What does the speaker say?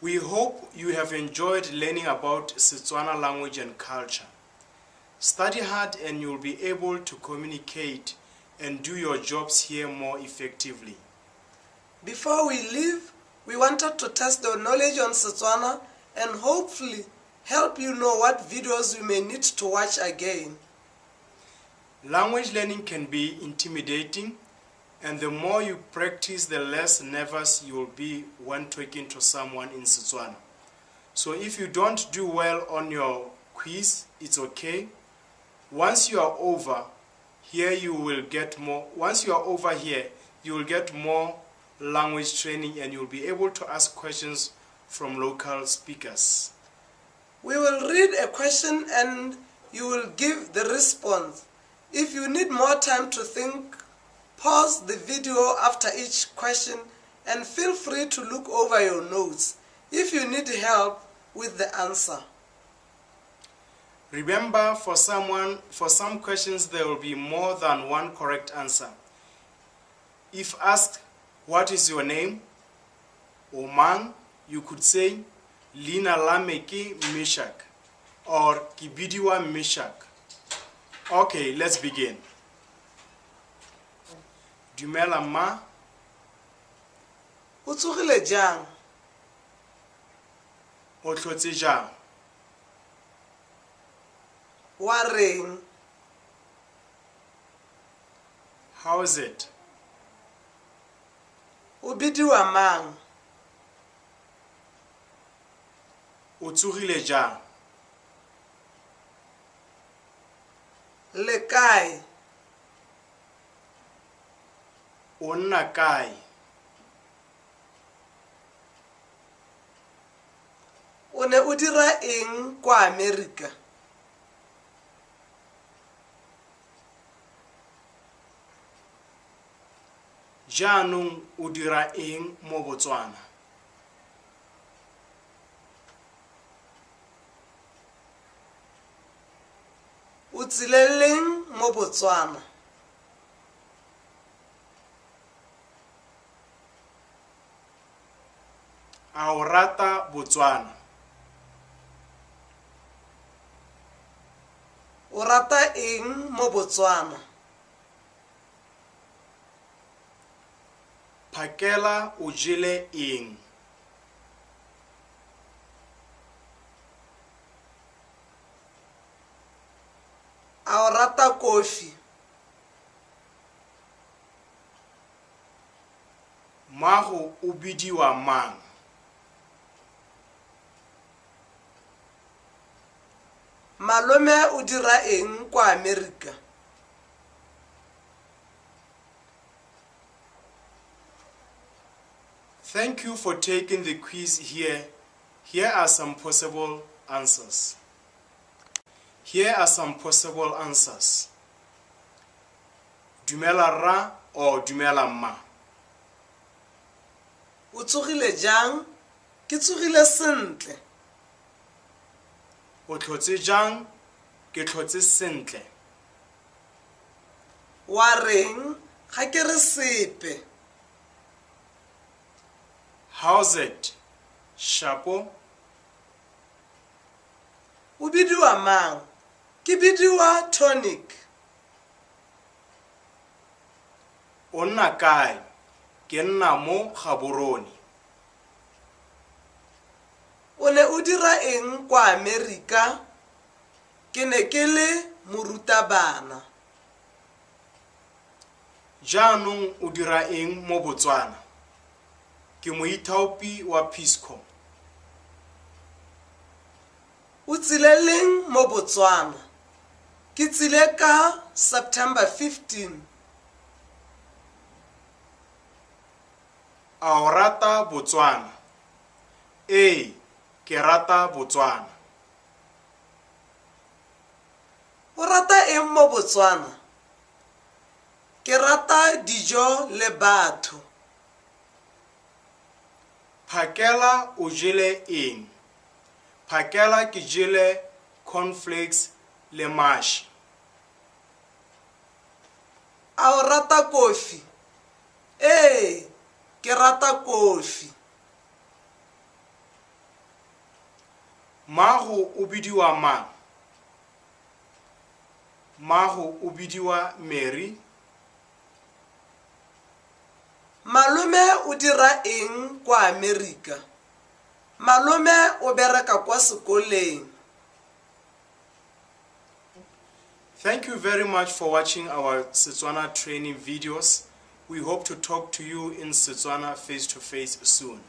We hope you have enjoyed learning about Setswana language and culture. Study hard and you'll be able to communicate and do your jobs here more effectively. Before we leave, we wanted to test your knowledge on Setswana and hopefully help you know what videos you may need to watch again. Language learning can be intimidating, and the more you practice, the less nervous you'll be when talking to someone in Setswana. So if you don't do well on your quiz, it's okay. Once you are over here, you will get more. Once you are over here, you will get more language training and you'll be able to ask questions from local speakers. We will read a question and you will give the response. If you need more time to think, pause the video after each question and feel free to look over your notes if you need help with the answer. Remember, for some questions there will be more than one correct answer. If asked, what is your name? O mang, you could say, Leina la me ke Meshack or Ke bidiwa Meshack. Okay, let's begin. Dumela mma. O tsogile jang? O tlhotse jang? Wa reng? How is it? O bidiwa mang? O tsogile jang? Le kae? O nna kae? O ne o dira eng kwa Amerika? Jaanong o dira eng mo Botswana? O tsile leng mo Botswana? A o rata Botswana? O rata eng mo Botswana? Phakela o jele eng? A o rata kofi? Mmago o bidiwa mang? Malome o dira eng kwa Amerika? Thank you for taking the quiz here. Here are some possible answers. Here are some possible answers. Dumela rra or dumela mma. O tsogile jang? Ke tsogile sentle. O tlhotse jang? Ke tlhotse sentle. Wa reng? Ga ke re sepe. How's it? Shapo. O bidiwa mang? Ke bidiwa Tonic. O nna kae? Ke nna mo Gaborone. O ne o dira eng kwa Amerika? Ke ne ke le morutabana. Jaanong o dira eng mo Botswana? Ke moithaopi wa Peace Corps. O tsile leng mo Botswana? Ke tsile ka September 15. A o rata Botswana? Ee, ke rata Botswana. O rata eng mo Botswana? Ke rata dijo le batho. Phakela o jele eng? Phakela ke jele cornflakes le mashi. A o rata kofi? Ee, ke rata kofi. Mmago o bidiwa mang? Mmago o bidiwa Mary. Malome o dira eng kwa Amerika? Malome o bereka kwa sekoleng. Thank you very much for watching our Setswana training videos. We hope to talk to you in Setswana face to face soon.